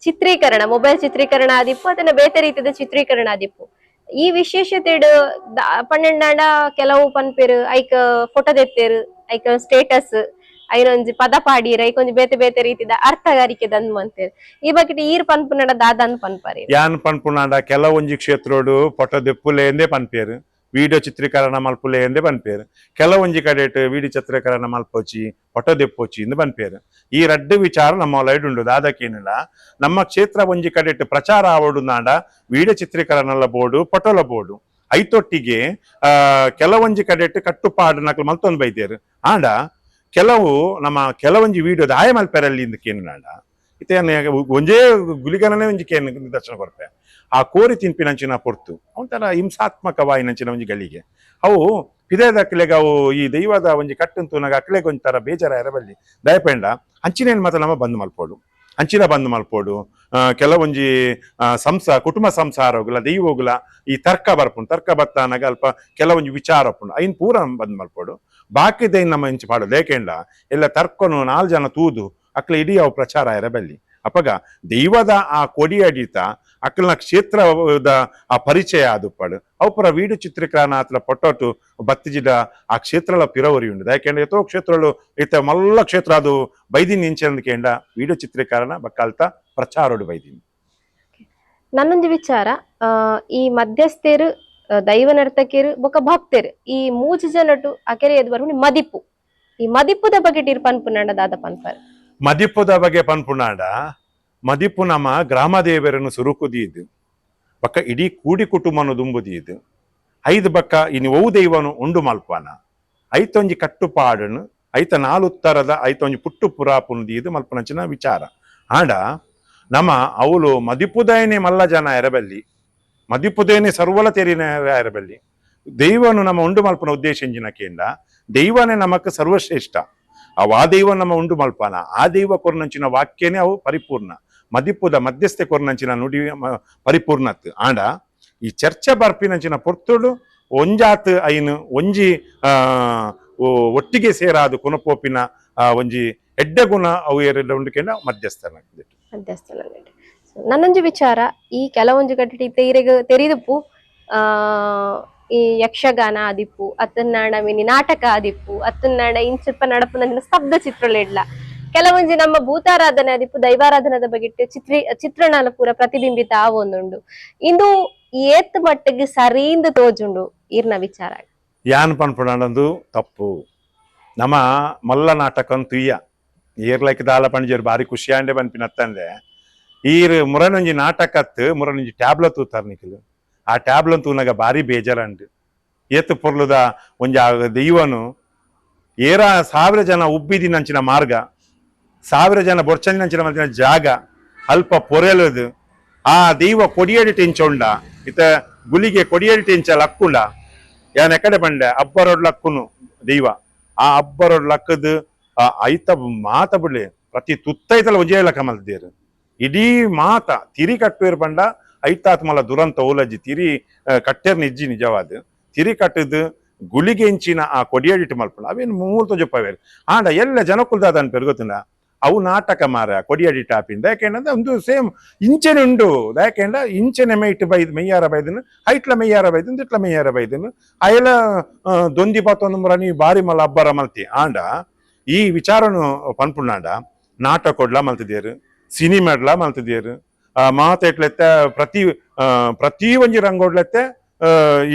ಚಿತ್ರೀಕರಣ, ಮೊಬೈಲ್ ಚಿತ್ರೀಕರಣ ಆದಿಪ್ಪು, ಅದನ್ನ ಬೇತೆ ರೀತಿದ ಚಿತ್ರೀಕರಣ ಆದಿಪ್ಪು. ಈ ವಿಶೇಷತೆಡ್ ಪನ್ನೆಂಡಾಂಡ ಕೆಲವು ಪನ್ಪೇರು ಐಕ್ ಫೋಟೋ ದೆತ್ತೇರು, ಐಕ್ ಸ್ಟೇಟಸ್, ಐನೊಂಜಿ ಪದ ಪಾಡೀರ್, ಐಕೊಂಜಿ ಬೇತೆ ಬೇತೆ ರೀತಿದ ಅರ್ಥಗಾರಿಕೆ ದಂದ್ ಮಂತೇರ್. ಈ ಬಗ್ಗೆ ಈರ್ ಪನ್ಪುನಡ ದಾದನ್ ಪನ್ಪರಿ? ಯಾನ್ ಪನ್ಪುನಾಂಡ ಕೆಲವೊಂಜಿ ಕ್ಷೇತ್ರೋಡು ಫೋಟೋ ದೆಪ್ಪುಲೆ ಎಂದೇ ಪನ್ಪೇರು, ವಿಡಿಯೋ ಚಿತ್ರೀಕರಣ ಮಲ್ಪುಲೆ ಎಂದೇ ಪನ್ಪೇರು. ಕೆಲವೊಂಜಿ ಕಡೆಟ್ ವಿಡಿಯೋ ಚಿತ್ರೀಕರಣ ಮಲ್ಪೊಚಿ, ಫೋಟೋ ದೆಪ್ಪೊಚಿ ಇಂದು ಪನ್ಪೇರು. ಈ ರಡ್ಡು ವಿಚಾರ ನಮ್ಮ ಲೈಡ್ ಉಂಡು. ದಾದಕೇನಿಲ್ಲ, ನಮ್ಮ ಕ್ಷೇತ್ರ ಒಂಜಿ ಕಡೆಟ್ ಪ್ರಚಾರ ಆವಡು ನಾಡ ವಿಡಿಯೋ ಚಿತ್ರೀಕರಣಲ ಬೋರ್ಡು, ಫೋಟೋಲ ಬೋರ್ಡು. ಐತೊಟ್ಟಿಗೆ ಕೆಲವೊಂಜಿ ಕಡೆಟ್ ಕಟ್ಟುಪಾಡು ನಕಲು ಮಲ್ತೊಂದು ಬೈದೇರು. ಆಂಡ ಕೆಲವು ನಮ್ಮ ಕೆಲವೊಂಜಿ ವಿಡಿಯೋ ದಾಯ ಮಲ್ಪೆರಲ್ಲಿ ಇಂದ ಕೇನಾಂಡ ಇತ್ತೆ ಒಂಜೇ ಗುಲಿಗನನೇ ಒಂಜಿ ಕೇನ್ ದರ್ಶನ ಕೊರ್ಪೆ. ಆ ಕೋರಿ ತಿನ್ಪಿನಂಚಿನ ಪೊರ್ತು ಒಂಥರ ಹಿಂಸಾತ್ಮಕವಾಯಿನಂಚಿನ ಒಂಜಿ ಗಳಿಗೆ. ಅವು ಪಿದಯದ ಅವು ಈ ದೈವದ ಒಂಜಿ ಕಟ್ಟಂತೂನಾಗ ಅಕ್ಲೆಗ್ ಒಂಥರ ಬೇಜಾರ ಬಲ್ಲಿ. ದಯಪೇಂಡ ಅಂಚಿನೇನು ಮಾತ್ರ ನಮ್ಮ ಬಂದ್ ಮಲ್ಪೋಡು, ಅಂಚಿನ ಬಂದ್ ಮಲ್ಪೋಡು. ಕೆಲವೊಂಜಿ ಕುಟುಂಬ ಸಂಸಾರಗುಲ ದೈವಗುಲ ಈ ತರ್ಕ ಬರ್ಪುಂಡು. ತರ್ಕ ಬತ್ತಾನಾಗ ಅಲ್ಪ ಕೆಲವೊಂಜಿ ವಿಚಾರ ಉಪ್ಪುಂಡು, ಐನ್ ಪೂರ ಬಂದ್ ಮಲ್ಪೋಡು. ಬಾಕಿದೈನ್ ನಮ್ಮ ಇಂಚಿ ಪಾಡು ಲೇಕೆಂಡ ಎಲ್ಲ ತರ್ಕೊನು ನಾಲ್ ಜನ ತೂದು ಅಕ್ಲೆ ಇಡೀ ಅವು ಪ್ರಚಾರ ಆಯರ ಬಲ್ಲಿ. ಅಪಗ ದೈವದ ಆ ಕೊಡಿ ಅಡಿತ ಅಕ್ಲನ ಕ್ಷೇತ್ರದ ಆ ಪರಿಚಯ ಆದುಪ್ಪಡು. ಅವು ಪುರ ವೀಡು ಚಿತ್ರೀಕರಣ ಆತಲ ಪೊಟ್ಟೋಟು ಬತ್ತಿಜಿಡ ಆ ಕ್ಷೇತ್ರಲ ಪಿರವರಿ ಉಂಡು. ಯಾಕೆಂದ್ರೆ ಎತೋ ಕ್ಷೇತ್ರಗಳು ಇತ್ತ ಮಲ್ಲ ಕ್ಷೇತ್ರ ಅದು ಬೈದಿನ ಇಂಚಂದಕೇಂಡ ವೀಡಿಯೋ ಚಿತ್ರೀಕರಣ ಬಕ್ಕಲ್ತ ಪ್ರಚಾರೋಡು ಬೈದಿನಿ. ನನ್ನೊಂದು ವಿಚಾರ, ಈ ಮಧ್ಯಸ್ಥರು, ದೈವ ನರ್ತಕಿಯರು ಬೊಕ ಭಕ್ತರು, ಈ ಮೂಜಿ ಜನಟು ಅಕೆರೆ ಎದ್ ಬರ್ಪುನಿ ಮದಿಪು. ಈ ಮದಿಪುದ ಬಗ್ಗೆ ಟೀರ್ ಪನ್ಪುನಾಂಡ ದಾದ ಪನ್ಪರ್? ಮದಿಪುದ ಬಗ್ಗೆ ಪನ್ಪುನಾಂಡ, ಮದಿಪು ನಮ್ಮ ಗ್ರಾಮ ದೇವರನ್ನು ಸುರುಕುದೀದು ಬಕ್ಕ ಇಡೀ ಕೂಡಿ ಕುಟುಂಬನು ದುಂಬುದೀದು ಐದು ಬಕ್ಕ ಇನಿ ಒವು ದೈವನು ಉಂಡು ಮಲ್ಪಾನ ಐತೊಂಜಿ ಕಟ್ಟುಪಾಡನು ಐತ ನಾಲುತ್ತರದ ಐತೊಂಜಿ ಪುಟ್ಟು ಪುರಾಪುನು ದೀದು ಮಲ್ಪನಂಚಿನ ವಿಚಾರ. ಆಂಡ ನಮ್ಮ ಅವಳು ಮದಿಪುದಯನೆ ಮಲ್ಲ ಜನ ಎರಬಲ್ಲಿ, ಮದಿಪುದಯನೆ ಸರ್ವಲ ತೆರಿನ ಎರಬಲ್ಲಿ. ದೈವನು ನಮ್ಮ ಉಂಡು ಮಲ್ಪನ ಉದ್ದೇಶ ಇಂಜಿನ ಕೇಂದ್ರ ದೈವನೇ ನಮಕ್ ಸರ್ವಶ್ರೇಷ್ಠ. ಅವು ಆ ದೈವ ನಮ್ಮ ಉಂಡು ಮಲ್ಪಾನ, ಆ ದೈವ ಕೊರ್ನಂಚಿನ ವಾಕ್ಯನೇ ಅವು ಪರಿಪೂರ್ಣ. ಮದಿಪುದ ಮಧ್ಯಸ್ಥೆ ಕೊರ್ನಂಚಿನ ನುಡಿ ಪರಿಪೂರ್ಣತ್. ಆಂಡ ಈ ಚರ್ಚೆ ಬರ್ಪಿನಂಚಿನ ಪೊರ್ತುಡು ಒಂಜಾತ್ ಐನು ಒಂಜಿ ಒಟ್ಟಿಗೆ ಸೇರಾದು ಕುನಪೋಪಿನ ಒಂಜಿ ಎಡ್ಡೆ ಗುಣ ಅವು ಎರಡು ಉಂಡುಕೆಂಡ ಮಧ್ಯಸ್ಥನ. ಮಧ್ಯಸ್ಥನ. ನನ್ನೊಂಜಿ ವಿಚಾರ, ಈ ಕೆಲವೊಂಜಿ ಕಟ್ಟಿಟಿ ತೇರೆಗ್ ತೆರಿದುಪ್ಪು, ಈ ಯಕ್ಷಗಾನ ಆದಿಪ್ಪು, ಅತ್ತನ್ನಾಡ ಮಿನಿ ನಾಟಕ ಆದಿಪ್ಪು, ಅತ್ತನ್ನಾಡ ಇಂಚಿಪ್ಪ ನಡಪುನಂಚಿನ ಸ್ತಬ್ಧ ಚಿತ್ರಗಳಿಡ್ಲ ಕೆಲವೊಂಜಿ ನಮ್ಮ ಭೂತಾರಾಧನೆ ಆದಿಪ್ಪು, ದೈವಾರಾಧನದ ಬಗ್ಗೆ ಚಿತ್ರಣಲ ಪೂರ ಪ್ರತಿಬಿಂಬಿತ ಆವೊಂದುಂಡು. ಇಂದು ಏತ್ ಮಟ್ಟಿಗೆ ಸರೀಂದು ತೋಜುಂಡು ಈರ್ನ ವಿಚಾರ? ಯಾನ್ ಪನ್ಪುನಂದು ತಪ್ಪು. ನಮ್ಮ ಮಲ್ಲ ನಾಟಕ ತುಯ್ಯ ಏರ್ಲೈಕ್ ದಾಲ ಪಂಜೇರು ಬಾರಿ ಖುಷಿಯಾಂಡೆ ಪನ್ಪಿನತ್ತಂದೆ. ಈರ್ ಮುರನೊಂಜಿ ನಾಟಕತ್ ಮುರನೊಂಜಿ ಟ್ಯಾಬ್ಲ ತೂತಾರ್ ನಿಕಲು. ಆ ಟ್ಯಾಬ್ಲನ್ ತೂನಾಗ ಬಾರಿ ಬೇಜಾರಂಡು. ಏತ್ ಪೊರ್ಲುದ ಒಂಜಿ ಆ ದೈವನು ಏರ ಸಾವಿರ ಜನ ಉಬ್ಬಿದಿನಂಚಿನ ಮಾರ್ಗ, ಸಾವಿರ ಜನ ಬೊರ್ಚಂದಿನಂಚಿನ ಮಲ್ತಿನ ಜಾಗ ಅಲ್ಪ ಪೊರೆಲದು ಆ ದೈವ ಕೊಡಿಯಡಿ ಟೆಂಚೊಂಡ ಇತ ಗುಲಿಗೆ ಕೊಡಿಯಡಿ ಟೆಂಚ ಲಕ್ಕುಂಡ. ಯಾನ್ ಎಕಡೆ ಪಂಡೆ ಅಬ್ಬರೊಡ್ ಲಕ್ಕುನು ದೈವ. ಆ ಅಬ್ಬರೊಡ್ ಲಕ್ಕದು ಆ ಐತ ಮಾತ ಬಿಡ್ಲಿ, ಪ್ರತಿ ತುತ್ತೈತಲ ಒಂಜೇ ಲಕ್ಕ ಮಲ್ದೇರು. ಇಡೀ ಮಾತ ತಿರಿ ಕಟ್ಟುವೇರು ಪಂಡ ಐತಾತ್ ಮಲ್ಲ ದುರಂತ ಓಲಜ್ಜಿ. ತಿರಿ ಕಟ್ಟೆರ್ ನಿಜ್ಜಿ ನಿಜವಾದ ತಿರಿ ಕಟ್ಟದು ಗುಳಿಗೆ ಇಂಚಿನ ಆ ಕೊಡಿಯಡಿಟ್ಟು ಮಲ್ಪುಂಡು. ಅವೇನು ಮೂರ್ತ ಜೊಪ್ಪವೇರು. ಆಂಡ ಎಲ್ಲ ಜನಕುಲ್ದಾದ ಅನ್ಪೇರು ಗೊತ್ತುಂಡ, ಅವು ನಾಟಕ ಮಾರ ಕೊಡಿಯಡಿ ಟಾಪಿಂದ. ಯಾಕೆಂದ್ರೆ ಒಂದು ಸೇಮ್ ಇಂಚೆನೆ ಉಂಡು. ಯಾಕೆಂಡ ಇಂಚೆನೆ ಮೈಟ್ ಬೈದ್ ಮೆಯ್ಯಾರ ಬೈದನು, ಐಟ್ಲ ಮೆಯ್ಯಾರ ಬೈದನು, ಇಟ್ಲ ಮೆಯ್ಯಾರ ಬೈದನು. ಅಯಲ ದೊಂದಿ ಪಾತೊಂದು ಮುರ ನೀವು ಬಾರಿ ಮಲ್ಲ ಅಬ್ಬರ ಮಲ್ತಿ. ಆಂಡ ಈ ವಿಚಾರನು ಪನ್ಪುಂಡಾಂಡ ನಾಟಕೊಡ್ಲ ಮಲ್ತಿದ್ದೇರು, ಸಿನಿಮಾಡ್ಲ ಮಲ್ತಿದ್ದೇರು. ಮಾತೆಟ್ಲೆತ್ತೆ ಪ್ರತಿ ಪ್ರತಿ ಒಂಜಿ ರಂಗೋಡ್ಲೆತ್ತೆ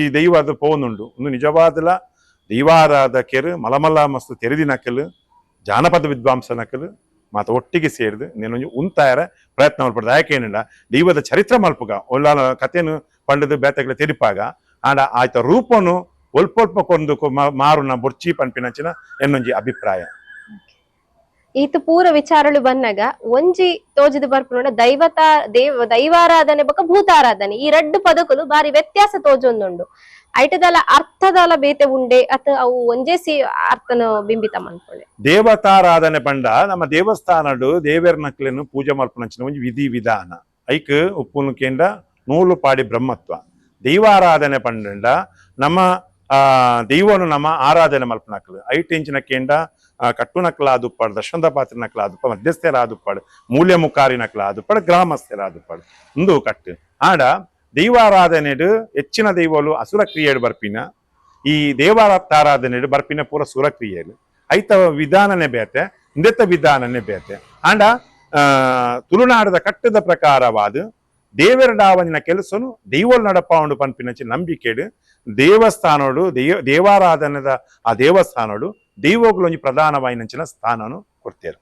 ಈ ದೈವದ ಪೋನುಂಡು. ಒಂದು ನಿಜವಾದಲ ದೈವಾರಾಧಕರು ಮಲಮಲ ಮಸ್ತ್ ತೆರೆದಿನಕಲು ಜಾನಪದ ವಿದ್ವಾಂಸನಕಲು ಮಾತ ಒಟ್ಟಿಗೆ ಸೇರಿದು ನೀನೊಂಜಿ ಉಂತಾಯರ ಪ್ರಯತ್ನ ಮಲ್ಪಡ್ದು. ಯಾಕೇನಿಲ್ಲ, ದೈವದ ಚರಿತ್ರೆ ಮಲ್ಪುಗ ಒಲ್ಲಾಲ ಕಥೆನು ಪಂಡದು ಬೇತೆಗಳ ತೆರಿಪಾಗ. ಆಂಡ ಆಯ್ತ ರೂಪನು ಒಲ್ಪೊಲ್ಪ ಕೊಂದು ಮಾರುನ ಬೊರ್ಚಿ ಪನ್ಪಿನಂಚಿನ ಎನ್ನೊಂಜಿ ಅಭಿಪ್ರಾಯ. ಈತ ಪೂರ ವಿಚಾರಳು ಬನ್ನಗ ಒಂಜಿ ತೋಜಿದ ಬರ್ಪುನ ದೈವತ ದೇವ ದೈವಾರಾಧನೆ ಬೊಕ ಭೂತಾರಾಧನೆ ಈ ರಡ್ಡು ಪದಕುಲು ಬಾರಿ ವ್ಯತ್ಯಾಸ ತೋಜೊಂದುಂಡು. ಐಟದಲ ಅರ್ಥದಲ ಬೇತೆ ಉಂಡೆ ಅತ ಅವು ಒಂಜೇ ಸಿ ಅರ್ಥನ ಬಿಂಬಿತ ಮನ್ಪೊಳೆ? ದೇವತಾರಾಧನೆ ಪಂಡ ನಮ್ಮ ದೇವಸ್ಥಾನಡು ದೇವೆರ್ ನಕ್ಲೆನ್ ಪೂಜೆ ಮಲ್ಪುನಂಚಿನ ಒಂಜಿ ವಿಧಿ ವಿಧಾನ. ಐಕ್ ಉಪ್ಪುನು ಕೇಂದ್ರ ನೂಲು ಪಾಡಿ ಬ್ರಹ್ಮತ್ವ. ದೈವಾರಾಧನೆ ಪಂಡ ನಮ್ಮ ದೈವನು ನಮ್ಮ ಆರಾಧನೆ ಮಲ್ಪುನಕ್ಲು. ಐಟ್ ಇಂಚಿನ ಕೇಂದ್ರ ಕಟ್ಟುನಕ್ಲಾದುಪ್ಪಾಡು, ದರ್ಶನದ ಪಾತ್ರನಕ್ಲಾದುಪ್ಪ, ಮಧ್ಯಸ್ಥರಾದುಪ್ಪಾಡು, ಮೂಲ್ಯ ಮುಖಾರಿನಕ್ಲಾದುಪ್ಪಾಡು, ಗ್ರಾಮಸ್ಥರಾದುಪ್ಪಾಡು ಉಂದು ಕಟ್ಟು. ಆಡ ದೈವಾರಾಧನೆಡು ಹೆಚ್ಚಿನ ದೈವಲು ಅಸುರ ಕ್ರಿಯೆಡು ಬರ್ಪಿನ, ಈ ದೇವಾರಾಧನೆಡು ಬರ್ಪಿನ ಪೂರ ಸುರ ಕ್ರಿಯೆಲು ಐತ ವಿಧಾನನೆ ಬೇತೆ, ಇಂದೆತ್ತ ವಿಧಾನನೆ ಬೇತೆ. ಆಂಡ ತುಳುನಾಡದ ಕಟ್ಟದ ಪ್ರಕಾರವಾದ ದೇವರಡಾವನಿನ ಕೆಲಸನು ದೈವಲ್ ನಡಪಾವುಂಡು ಪನ್ಪಿನಂಚಿ ನಂಬಿಕೆಡು ದೇವಸ್ಥಾನೋಡು ದೇವಾರಾಧನೆದ ಆ ದೇವಸ್ಥಾನೋಡು ದೈವಗಳೊಂಜಿ ಪ್ರಧಾನವಾಯಿನಂಚಿನ ಸ್ಥಾನನು ಕೊಡ್ತೇರು.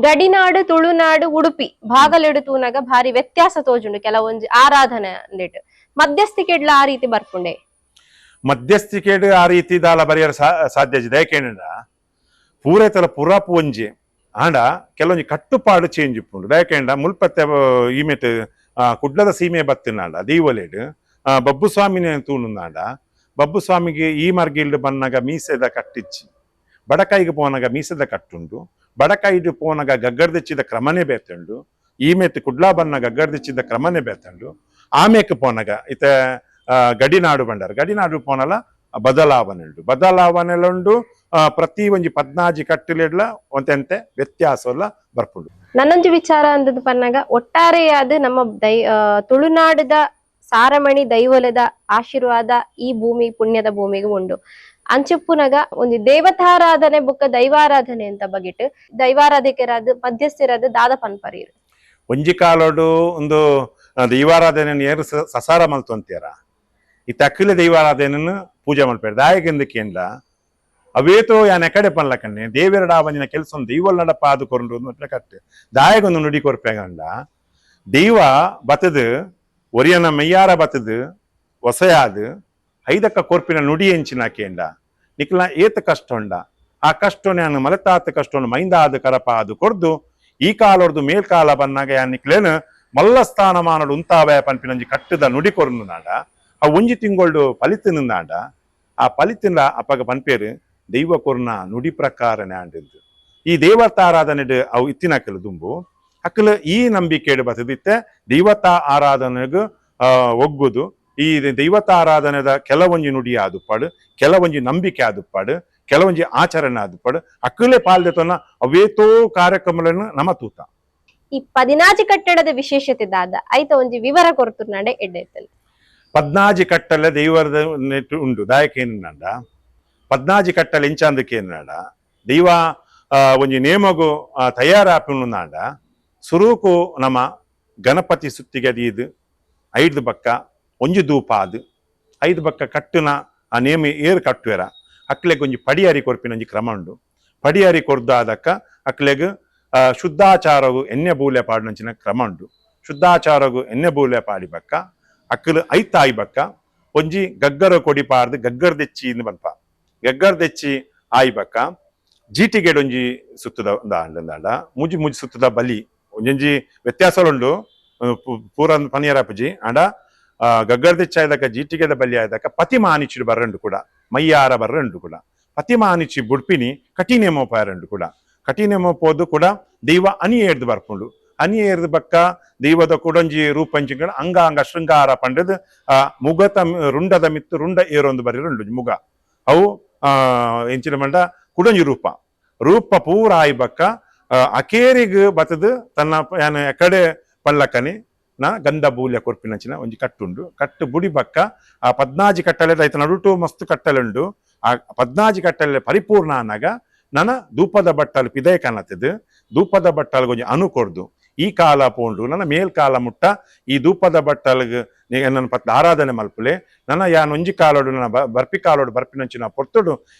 ಗಡಿನಾಡು ತುಳುನಾಡು ಉಡುಪಿ ಭಾಗಲೆಡು ತೂನಗ ಭಾರಿ ವ್ಯತ್ಯಾಸ ತೋಜುಂಡು ಕೆಲವೊಂಜಿ ಆರಾಧನೆ ಅಂದಿಟ್ಟು ಮಧ್ಯಸ್ಥಿಕೆಡ್ಲ ಆ ರೀತಿ ಬರ್ಪುಂಡೆ. ಮಧ್ಯಸ್ಥಿಕೆಡ್ ಆ ರೀತಿ ದಾಲ ಬರಿಯರ ಸಾಧ್ಯ ದಯಕೇಂಡ ಪೂರೈತಲ ಪುರಾಪು ಒಂಜಿ ಆಂಡ ಕೆಲವೊಂಜಿ ಕಟ್ಟುಪಾಡು ಚೇಂಜ್ ಇಪ್ಪುಂಡು. ದಯಕೇಂಡ ಮುಲ್ಪತ್ತೆ ಈಮೆಟ್ ಕುಡ್ಲದ ಸೀಮೆ ಬತ್ತಿನಾಂಡ ದೀವಲೇಡು ಬಬ್ಬು ಸ್ವಾಮಿನೇ ತೂಣುಂದಾಂಡ ಬಬ್ಬು ಸ್ವಾಮಿಗೆ ಈ ಮರ್ಗಿಲ್ಡ್ ಬನ್ನಾಗ ಮೀಸೆದ ಕಟ್ಟಿಚ್ಚಿ, ಬಡಕಾಯಿಗೆ ಪೋನಾಗ ಮೀಸೆದ ಕಟ್ಟುಂಡು, ಬಡಕಾಯಿಗೆ ಪೋನಾಗ ಗಗ್ಗರ್ದೆಚ್ಚಿದ ಕ್ರಮನೇ ಬೇತುಂಡು, ಈಮೆತ್ ಕುಡ್ಲಾ ಬನ್ನ ಗಗ್ಗರ್ದೆಚ್ಚಿದ ಕ್ರಮನೇ ಬೇತುಂಡು. ಆಮೇಕ್ ಪೋನಾಗ ಇತ ಗಡಿನಾಡು ಬಂಡಾರ ಗಡಿನಾಡು ಪೋನಲ ಬದಲಾವಣೆ ಉಂಡು, ಬದಲಾವಣೆ ಉಂಡು. ಪ್ರತಿ ಒಂಜಿ ಪದ್ನಾಜಿ ಕಟ್ಟಿಲೆಡ್ಲ ಒಂತೆಂತೆ ವ್ಯತ್ಯಾಸ ಎಲ್ಲ ಬರ್ಪುಂಡು. ನನ್ನೊಂಜಿ ವಿಚಾರ ಅಂದದ್ದು ಪನ್ನಾಗ ಒಟ್ಟಾರೆಯಾದ ನಮ್ಮ ತುಳುನಾಡದ ಸಾರಮಣಿ ದೈವಲದ ಆಶೀರ್ವಾದ ಈ ಭೂಮಿ ಪುಣ್ಯದ ಭೂಮಿಗೆ ಉಂಡು. ಅಂಚುಪ್ಪುನಗ ಒಂದು ದೇವತಾರಾಧನೆ ಬುಕ್ಕ ದೈವಾರಾಧನೆ ಅಂತ ಬಗಿಟ್ಟು ದೈವಾರಾಧಕರಾದ ಮಧ್ಯಸ್ಥರಾದ ದಾದ ಪನ್ಪರೀರು. ಒಂಜಿ ಕಾಲೋಡು ಒಂದು ದೈವಾರಾಧನೆ ಏರು ಸಸಾರ ಮಲ್ತು ಅಂತೀರ, ಈ ತಕ್ಕಿಲ ದೈವಾರಾಧನೆಯನ್ನು ಪೂಜೆ ಮಲ್ಪೇರು ದಾಯಕೆಂದಕ್ಕೇಂದ ಅವೇತೋ ಯಾನ್ ಎಕಡೆ ಪನ್ಲಕಣ್ಣೆ ದೇವೆರಡ ಬಂದಿನ ಕೆಲಸ ದೈವಲ್ ನಡಪ ಆದು ಕೊರಂಡು ಕಟ್ಟು ದಾಯಗೊಂದು ನುಡಿ ಕೊರ್ಪೆಗಂಡ ದೈವ ಬತ್ತದು ಒರಿಯನ ಮೆಯ್ಯಾರ ಬತ್ತದು ಒಸೆಯಾದು ಐದಕ್ಕ ಕೊರ್ಪಿನ ನುಡಿ ಎಂಚಿನ ಕೇಂಡ ನಿಕ್ಲ ಏತ ಕಷ್ಟ ಉಂಡ ಆ ಕಷ್ಟನೆ ಯಾನ್ ಮಲತಾತ ಕಷ್ಟವನ್ನು ಮೈಂದಾದ ಕರಪ ಅದು ಕೊರ್ದು ಈ ಕಾಲೊರ್ದು ಮೇಲ್ಕಾಲ ಬನ್ನಾಗ ಯಾನ್ ನಿಕ್ಲೇನು ಮಲ್ಲ ಸ್ಥಾನಮಾನಡು ಉಂತಾವಯ ಪನ್ಪಿನಂಜಿ ಕಟ್ಟದ ನುಡಿ ಕೊರ್ನುನಾಡ ಆ ಒಂಜಿ ತಿಂಗೊಳ್ಡು ಫಲಿತ ನಿಂದಾಂಡ ಆ ಫಲಿತಿನ ಅಪ್ಪಗ ಪನ್ಪೇರು ದೈವ ಕೊರ್ನ ನುಡಿ ಪ್ರಕಾರನೆ ಆಂಡಿದ್ದು. ಈ ದೇವತಾರಾಧನೆ ಅವು ಇತ್ತಿನಕಲು ದುಂಬು ಅಕ್ಕಲು ಈ ನಂಬಿಕೆಡು ಬಸದಿತ್ತೆ ದೈವತಾ ಆರಾಧನೆಗು ಒಗ್ಗುದು. ಈ ದೈವತಾರಾಧನೆದ ಕೆಲವೊಂಜಿ ನುಡಿ ಆದುಪ್ಪಾಡು, ಕೆಲವೊಂಜಿ ನಂಬಿಕೆ ಆದುಪ್ಪಾಡು, ಕೆಲವೊಂಜಿ ಆಚರಣೆ ಆದುಪ್ಪಾಡು ಅಕ್ಕಲೇ ಪಾಲ್ದೆತನ ಅವೇತೋ ಕಾರ್ಯಕ್ರಮಗಳನ್ನು ನಮ ತೂತ. ಈ ಪದಿನಾಜಿ ಕಟ್ಟಡದ ವಿಶೇಷತೆ ದಾದ ಐತ ಒಂಜಿ ವಿವರ ಕೊರ್ತುನಾಡೆ ಎಡ್ಡೆತ್ತಲ್. ಪದ್ನಾಜಿ ಕಟ್ಟಲೆ ದೈವದ ನೆಟ್ಟು ಉಂಡು ದಾಯಕೇನಂಡ ಪದ್ನಾಜಿ ಕಟ್ಟಲೆ ಇಂಚಾಂದಕ್ಕೇನಾಡ ದೈವ ಒಂಜಿ ನೇಮಗು ತಯಾರಾಪುನಾಂಡ ಸುರೂಕು ನಮ ಗಣಪತಿ ಸುತ್ತಿಗೆ ದೀದು ಐದು ಬಕ್ಕ ಒಂಜಿ ಧೂಪ ಅದು ಐದು ಬಕ್ಕ ಕಟ್ಟುನ ಆ ನೇಮ ಏರು ಕಟ್ಟುವೆರ ಅಕ್ಲೆಗ್ ಒಂಜಿ ಪಡಿಯಾರಿ ಕೊರ್ಪಿನ ಒಂಜಿ ಕ್ರಮ ಉಂಡು. ಪಡಿಯಾರಿ ಕೊರ್ದಾದಕ್ಕ ಅಕ್ಲೆಗ್ ಶುದ್ಧಾಚಾರಗು ಎಣ್ಣೆ ಬೂಲೆ ಪಾಡಿನಂಚಿನ ಕ್ರಮ ಉಂಡು. ಶುದ್ಧಾಚಾರಗು ಎಣ್ಣೆ ಬೂಲೆ ಪಾಡಿ ಬಕ್ಕ ಅಕ್ಕಲು ಐತಾಯಿ ಬಕ್ಕ ಒಂಜಿ ಗಗ್ಗರ ಕೊಡಿ ಪಾಡ್ದು ಗಗ್ಗರ ದೆಚ್ಚಿ ಇಂದು ಬನ್ಪ ಗಗ್ಗರ ದೆಚ್ಚಿ ಆಯಿ ಬಕ್ಕ ಜೀಟಿಗೆಡ್ ಒಂಜಿ ಸುತ್ತದ ಅಂಡ ಮುಜಿ ಮುಜಿ ಸುತ್ತದ ಬಲಿ ಒಂಜೊಂಜಿ ವ್ಯತ್ಯಾಸಲುಂಡು ಪೂರ ಪನಿಯರಪುಜಿ ಅಂಡ ಗಗ್ಗರ ದೆಚ್ಚಿ ಆಯ್ದಕ್ಕ ಜೀಟಿಗೆದ ಬಲಿ ಆಯ್ದಕ್ಕ ಪತಿ ಮಾನಿಚಿಡು ಬರ್ರಂಡು ಕೂಡ ಮೈಯಾರ ಬರ್ರಂಡು ಕೂಡ ಪತಿ ಮಾನಿಚಿ ಬುಡ್ಪಿನಿ ಕಠಿಣೆಮೋ ಪಾರಂಡು ಕೂಡ ಕಠಿಣೆಮೋ ಪೋದು ಕೂಡ ದೈವ ಅನಿ ಏರ್ದು ಬರ್ಪುಂಡು. ಅನಿ ಏರ್ದು ಬಕ್ಕ ದೈವದ ಕೊಡೊಂಜಿ ರೂಪಂಚಿಗಳ ಅಂಗಾಂಗ ಶೃಂಗಾರ ಪಂಡದು ಆ ಮುಗತ ರುಂಡದ ಮಿತ್ತು ರುಂಡ ಏರೊಂದು ಬರಿ ರುಂಡು ಮುಗ ಅವು ಎಂಚಿನ ಮಂಡ ಕುಡೊಂಜಿ ರೂಪ ರೂಪ ಪೂರ ಆಯಿ ಬಕ್ಕ ಅಕೇರಿಗ್ ಬತ್ತದು ತನ್ನ ಯಾನ್ ಎಕಡೆ ಪಳ್ಳಕನಿ ನಾ ಗಂಧ ಬೂಲ್ಯ ಕೊರ್ಪಿನಂಚಿನ ಒಂಜಿ ಕಟ್ಟುಂಡು. ಕಟ್ಟು ಬುಡಿ ಬಕ್ಕ ಆ ಪದ್ನಾಜಿ ಕಟ್ಟಲೆ ಐತ ನಡುಟು ಮಸ್ತ್ ಕಟ್ಟಲೆ ಉಂಡು. ಆ ಪದ್ನಾಜಿ ಕಟ್ಟಲೆ ಪರಿಪೂರ್ಣ ಅನ್ನಾಗ ನನ ಧೂಪದ ಬಟ್ಟಲು ಪಿದಯ ಕನತದು ಧೂಪದ ಬಟ್ಟಲ್ಗೆ ಒಂಜಿ ಅನು ಕೊರ್ದು ಈ ಕಾಲ ಪೋಂಡು ನನ್ನ ಮೇಲ್ಕಾಲ ಮುಟ್ಟ ಈ ಧೂಪದ ಬಟ್ಟಲ್ಗ್ ನನ್ನ ಪತ್ ಆರಾಧನೆ ಮಲ್ಪುಲೆ ನನ್ನ ಯಾನ್ ಒಂಜಿ ಕಾಲೋಡು ನನ್ನ ಬರ್ಪಿ ಕಾಲೋಡು ಬರ್ಪಿನಂಚಿನ ಪೊರ್ತುಡು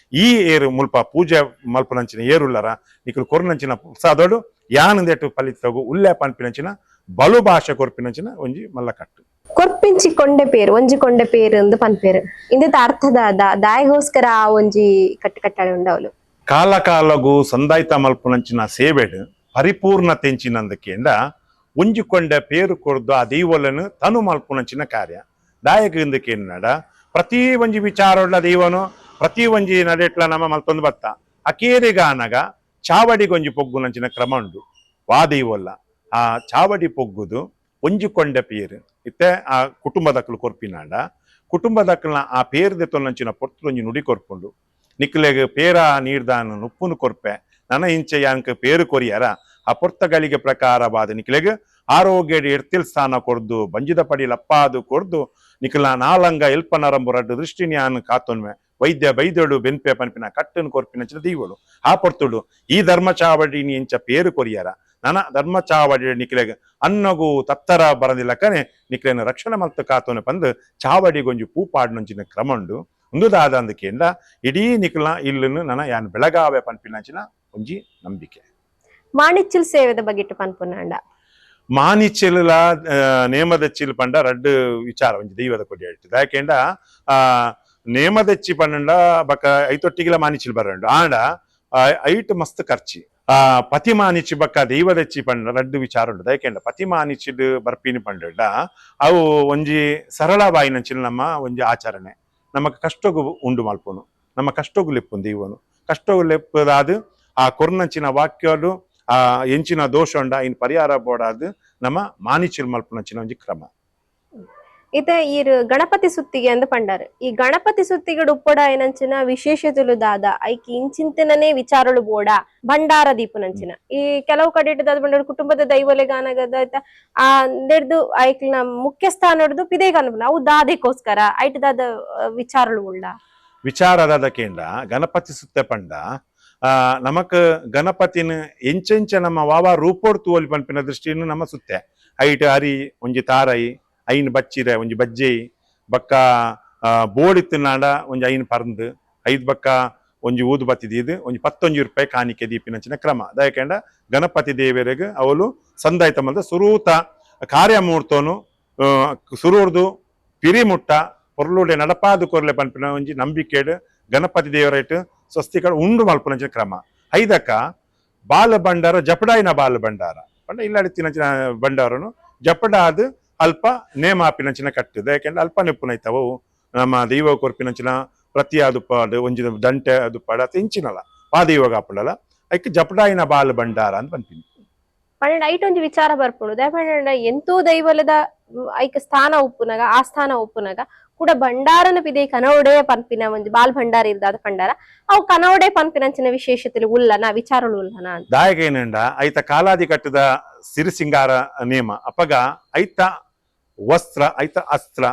ಈ ಏರು ಮುಲ್ಪ ಪೂಜೆ ಮಲ್ಪುನಂಚಿನ ಏರುಲ್ಲರ ನಿಕುಲು ಕೊರ್ನಂಚಿನ ಪ್ರಸಾದೋಡು ಯಾನ್ ಫಲಿತಗು ಉಲ್ಲೆ ಪನ್ಪಿನಂಚಿನ ಬಲು ಭಾಷೆ ಕೊರ್ಪಿನಂಚಿನ ಒಂಜಿ ಮಲ್ಲ ಕಟ್ಟು. ಕೊರ್ಪಿಂಚಿ ಕೊಂಡೆ ಪೇರು ಒಂಜಿ ಕೊಂಡೆ ಪೇರು ಅಂದು ಪನ್ಪೇರು ಇಂದೆತ ಅರ್ಥದ ದಾಯಗೋಸ್ಕರ ಆ ಒಂಜಿ ಕಟ್ಟು ಕಟ್ಟಳೆ ಉಂಡವಲು. ಕಾಲ ಕಾಲಗು ಸಂದಾಯ್ತ ಮಲ್ಪುನಂಚಿನ ಸೇವೆಡು ಪರಿಪೂರ್ಣತೆ ಎಂಚಿನಂದಕ್ಕೆಂದ ಒಂಜಿ ಕೊಂಡೆ ಪೇರು ಕೊರ್ದು ಆ ದೈವಲನು ತನು ಮಲ್ಪುನಂಚಿನ ಕಾರ್ಯ ದಾಯಕ ಇಂದಕ್ಕೇನಾಡ ಪ್ರತಿ ಒಂಜಿ ವಿಚಾರೊಡ್ಲ ದೈವನು ಪ್ರತಿ ಒಂಜಿ ನಡೆಟ್ಲ ನಮ್ಮ ಮಲ್ತೊಂದು ಬತ್ತ ಅಕೇರಿಗಾನಗ ಚಾವಡಿಗೊಂಜಿ ಪೊಗ್ಗುನಂಚಿನ ಕ್ರಮ ಉಂಡು. ವಾ ದೈವಲ್ಲ ಆ ಚಾವಡಿ ಪೊಗ್ಗುದು ಒಂಜಿ ಕೊಂಡೆ ಪೇರು ಇತ್ತೆ ಆ ಕುಟುಂಬದಕ್ಕಲು ಕೊರ್ಪಿನಾಂಡ ಕುಟುಂಬದಕ್ಕಲ್ನ ಆ ಪೇರು ದೆತ್ತೊಂಚಿನ ಪೊರ್ತುಲೊಂಜಿ ನುಡಿ ಕೊರ್ಪುಂಡು. ನಿಕ್ಲೆಗ್ ಪೇರ ನೀರ್ದಾನು ನುಪ್ಪುನು ಕೊರ್ಪೆ ನನ ಇಂಚೆ ಯಾಂಕ್ ಪೇರು ಕೊರಿಯರ ಆ ಪೊರ್ತಗಳಿಗೆ ಪ್ರಕಾರವಾದ ನಿಕ್ಲೆಗ್ ಆರೋಗ್ಯ ಎಡ್ತಿಲ್ ಸ್ಥಾನ ಕೊರ್ದು ಬಂಜಿದ ಪಡಿ ಲಪ್ಪಾದು ಕೊರ್ದು ನಿಕ್ಲ ನಾಲಂಗ ಎಲ್ಪ ನರಂಬು ರಡ್ಡು ದೃಷ್ಟಿನ್ಯಾನ್ ಕಾತೊನ್ವೆ ವೈದ್ಯ ಬೈದೊಡು ಬೆನ್ಪೆ ಪನ್ಪಿನ ಕಟ್ಟನ್ ಕೊರ್ಪಿನ ದೀವಳು ಆ ಪೊರ್ತುಡು ಈ ಧರ್ಮ ಚಾವಡಿ ಇಂಚ ಪೇರು ಕೊರಿಯರ ನನ ಧರ್ಮ ಚಾವಡಿ ನಿಕ್ಲೆಗ್ ಅನ್ನಗು ತತ್ತರ ಬರಂದಿಲ್ಲಕನೆ ನಿಕ್ಲೆನ ರಕ್ಷಣೆ ಮಲ್ತು ಕಾತೊನೆ ಪಂದು ಚಾವಡಿಗೊಂಜಿ ಪೂಪಾಡ್ನೊಂಚಿನ ಕ್ರಮ ಉಂಡು ಉಂದುದಾದ ಅಂದಕೇಂಡ ಇಡೀ ನಿಕ್ಲ ಇಲ್ಲನ್ನು ನನ ಯಾನ್ ಬೆಳಗಾವೆ ಪನ್ಪಿನಂಚಿನ ಒಂಜಿ ನಂಬಿಕೆ. ಮಾಣಿಚ್ಚಿಲ್ ಸೇವೆದ ಬಗಿಟ್ಟು ಪನ್ಪುನಾಂಡ ಮಾನಿಚಿಲ ನೇಮದಚ್ಚಿಲ್ ಪಂಡ ರಡ್ಡು ವಿಚಾರ ಒಂಜಿ ದೈವದ ಕೊಡಿ ಹೇಳ್ತದೆ. ಯಾಕೆಂಡ ಆ ನೇಮದಚ್ಚಿ ಪಂಡ ಬಕ ಐತೊಟ್ಟಿಗೆಲ ಮಾನಿಚಿಲ್ ಬರಂಡು ಆಂಡ ಐಟ್ ಮಸ್ತ್ ಖರ್ಚಿ. ಆ ಪತಿ ಮಾನಿಚಿ ಬಕ್ಕ ದೈವದಚ್ಚಿ ಪಂಡ ರಡ್ಡು ವಿಚಾರ ಉಂಡು. ಯಾಕೆಂಡ ಪತಿ ಮಾನಿಚಿಡ್ ಬರ್ಪಿನಿ ಪಂಡ ಅವು ಒಂಜಿ ಸರಳ ಬಾಯಿನಂಚಿನ ನಮ್ಮ ಒಂಜಿ ಆಚರಣೆ. ನಮಕ್ ಕಷ್ಟಗು ಉಂಡು ಮಲ್ಪುನು, ನಮ್ಮ ಕಷ್ಟಗು ಲೆಪ್ಪುನು ದೈವನು ಕಷ್ಟಗು ಲೆಪ್ಪದಾದು ಆ ಕೊರ್ನಂಚಿನ ವಾಕ್ಯಲು ಆ ಎಂಚಿನ ದೋಷ ಉಂಡ ಇನ್ ಪರಿಹಾರ ಬೋಡಾದು ನಮ್ಮ ಮಾನಿಚಿಲ್ ಮಲ್ಪುನಂಚಿನ ಒಂಜಿ ಕ್ರಮ. ಇತ್ತೆ ಈರ್ ಗಣಪತಿ ಸುತ್ತಿಗೆ ಅಂದ್ ಪಂಡಾರ್. ಈ ಗಣಪತಿ ಸುತ್ತಿಗೆ ಉಪ್ಪಡ ಏನಂಚಿನ ವಿಶೇಷತೆಲು ದಾದ ಐಕ್ ಇಂಚಿಂತನೇ ವಿಚಾರಳು ಬೋಡ ಭಂಡಾರ ದೀಪನಂಚಿನ ಈ ಕೆಲವು ಕಡೆ ಇಟ್ಟದಾದ ಬಂಡಾರ ಕುಟುಂಬದ ದೈವಲೆಗಾನಗದ ಆ ನೆಡ್ದು ಐಕ್ನ ಮುಖ್ಯ ಸ್ಥಾನ ಪಿದೆ ಕಾಣುಪುನ ಅವು ದಾದೆಕೋಸ್ಕರ ಐಟ್ ದಾದ ವಿಚಾರಳು ಉಳ್ಳ ವಿಚಾರದಾದ ಕೇಂದ್ರ ಗಣಪತಿ ಸುತ್ತೆ ಪಂಡ ನಮಕ್ ಗಣಪತಿನ ಎಂಚೆಂಚ ನಮ್ಮ ವಾವಾ ರೂಪೋಡ್ ತೂವಲಿ ಪನ್ಪಿನ ದೃಷ್ಟಿಯನ್ನು ನಮ್ಮ ಸುತ್ತೆ ಐಟ್ ಅರಿ ಒಂಜಿ ತಾರೈ ಐನ್ ಬಚ್ಚಿರೆ ಒಂಜಿ ಬಜ್ಜೆಯಿ ಬಕ್ಕ ಬೋಡಿತ್ತಿನಾಡ ಒಂಜಿ ಐನ್ ಪರ್ಂದು ಐದ್ ಬಕ್ಕ ಒಂಜಿ ಊದು ಬತ್ತಿ ದೀದು ಒಂಜಿ ಪತ್ತೊಂಜಿ ರೂಪಾಯಿ ಕಾಣಿಕೆ ದೀಪಿನಂಚಿನ ಕ್ರಮ. ದಯಕಂಡ ಗಣಪತಿ ದೇವರಿಗೆ ಅವಳು ಸಂದಾಯ್ತ ಮಲ್ದ ಸುರೂತ ಕಾರ್ಯಮೂರ್ತನು ಸುರೂರ್ದು ಪಿರಿಮುಟ್ಟ ಪೊರ್ಲುಡೆ ನಡಪಾದು ಕೊರ್ಲೆ ಪನ್ಪಿನ ಒಂಜಿ ನಂಬಿಕೆಡ್ ಗಣಪತಿ ದೇವರೈಟ್ ಸ್ವಸ್ತಿಕಡ್ ಉಂಡು ಮಲ್ಪುನಂಚಿನ ಕ್ರಮ. ಐದಕ್ಕ ಬಾಲ ಭಂಡಾರ ಜಪಡಾಯಿನ ಬಾಲ ಭಂಡಾರ ಪಂಡ ಇಲ್ಲಾಡಿತ್ತಿನಂಚಿನ ಭಂಡಾರನು ಜಪಡಾದು ಅಲ್ಪ ನೇಮಾಪಿನಂಚಿನ ಕಟ್ಟುದು. ಯಾಕೆಂದ್ರೆ ಅಲ್ಪ ನೆಪ್ಪುನೈತವು ನಮ್ಮ ದೈವ ಕೊರ್ಪಿನಂಚಿನ ಪ್ರತಿ ಅದುಪಾಡು ಒಂಜಿ ದಂಟೆ ಅದುಪಾಡು ಅದು ಇಂಚಿನಲ್ಲ ಪಾದೈವಾಗ ಆಪುಂಡಲ ಐಕ್ ಜಪಡಾಯಿನ ಬಾಲ ಭಂಡಾರ ಅಂತ ಪನ್ಪಿನಿ. ಪಂಡ ಐಟ್ ಒಂಜಿ ವಿಚಾರ ಬರ್ಪುಂಡು. ದಾಯೆ ಪಂಡ ಎಂತೋ ದೈವಲದ ಐಕ್ ಸ್ಥಾನ ಉಪ್ಪುನಗ ಆ ಸ್ಥಾನ ಉಪ್ಪುನಗ ಕೂಡ ಭಂಡಾರನ ಪಿದೆ ಕನೋಡೆ ಪನ್ಪಿನ ಒಂಜಿ ಬಾಲ್ ಭಂಡಾರ ಇರ್ದಾದ ಭಂಡಾರ ಅವು ಕನೋಡೆ ಪನ್ಪಿನಂಚಿನ ವಿಶೇಷತೆಲು ಉಲ್ಲನ ವಿಚಾರಲು ಉಲ್ಲನ ಅಂತ. ದಾಯಕ ಏನಂಡ ಐತ ಕಾಲಾದಿ ಕಟ್ಟದ ಸಿರಿಸಿಂಗಾರ ನೇಮ ಅಪಗ ಐತ ವಸ್ತ್ರ ಐತ ಅಸ್ತ್ರ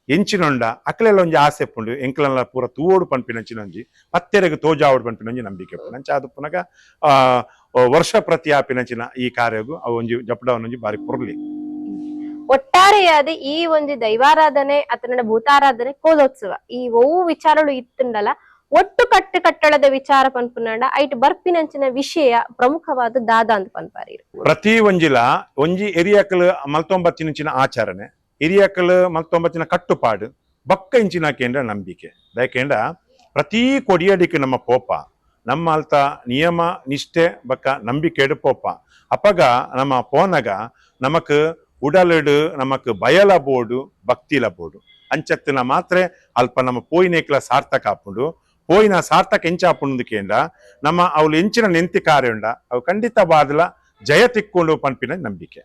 ಎಂಚಿನೊಂಡ ಅಕ್ಲೆಲ್ಲ ಒಂಜಿ ಆಸೆ ಪುಂಡು ಎಂಕ್ಲಲ್ಲ ಪೂರ ತೂವೋಡು ಪನ್ಪಿನಂಚಿನ ಒಂಜಿ ಪತ್ತೆರೆಗ್ ತೋಜಾವೋಡು ಪನ್ಪಿನಂಜಿ ನಂಬಿಕೆ ಉಪ್ಪುಂಡು. ಅಂಚ ಅದು ಪುನಗ ವರ್ಷ ಪ್ರತಿ ಆಪಿನಂಚಿನ ಈ ಕಾರ್ಯಗು ಅವು ಒಂಜಿ ಜಪಡವನೊಂಜಿ ಬಾರಿ ಪೊರ್ಲಿ. ಒಟ್ಟಾರೆಯಾದ ಈ ಒಂಜಿ ದೈವಾರಾಧನೆ ಅತನಡ ಭೂತಾರಾಧನೆ ಕೋಲೋತ್ಸವ ಈ ಒವು ವಿಚಾರಗಳು ಇತ್ತುಂಡಲ ಒಟ್ಟು ಕಟ್ಟು ಕಟ್ಟಳದ ವಿಚಾರ ಪನ್ಪುನಾಂಡ ಐಟ್ ಬರ್ಪಿನಂಚಿನ ವಿಷಯ ಪ್ರಮುಖವಾದ ದಾದ ಅಂತ ಪನ್ಪಾರಿ. ಪ್ರತಿ ಒಂಜಿಲ ಒಂಜಿ ಎರಿಯಾಕಲ್ ಮಲ್ತೊಂಬತ್ತಿನಂಚಿನ ಆಚರಣೆ ಎರಿಯಾಕಲ್ ಮಲ್ತೊಂಬತ್ತಿನ ಕಟ್ಟುಪಾಡು ಬಕ್ಕ ಇಂಚಿನ ಕೇಂದ್ರ ನಂಬಿಕೆ. ದಯಕೇಂಡ ಪ್ರತಿ ಕೊಡಿಯಡಿக்கு ನಮ್ಮ ಪೋಪ ನಮ್ಮ ಅಲ್ತ ನಿಯಮ ನಿಷ್ಠೆ ಬಕ್ಕ ನಂಬಿಕೆಡು ಪೋಪ ಅಪಗ ನಮ್ಮ ಪೋನಗ ನಮಕ್ ಉಡಲಡು ನಮಕ್ ಬಯಲ ಬೋಡು ಭಕ್ತಿಲ ಬೋಡು ಅಂಚತ್ತಿನ ಮಾತ್ರೆ ಅಲ್ಪ ನಮ್ಮ ಪೋಯಿನೇಕ್ಲ ಸಾರ್ಥಕ ಆಪುಂಡು. ಪೋಯಿನ ಸಾರ್ಥಕ ಎಂಚಾಪುಂಡು ಕೇಂದ್ರ ನಮ್ಮ ಅವಳು ಎಂಚಿನ ನೆಂತಿ ಕಾರ್ಯ ಉಂಡ ಅವು ಖಂಡಿತ ಬಾದಲ ಜಯ ತಿಕ್ಕೊಂಡು ಪನ್ಪಿನ ನಂಬಿಕೆ.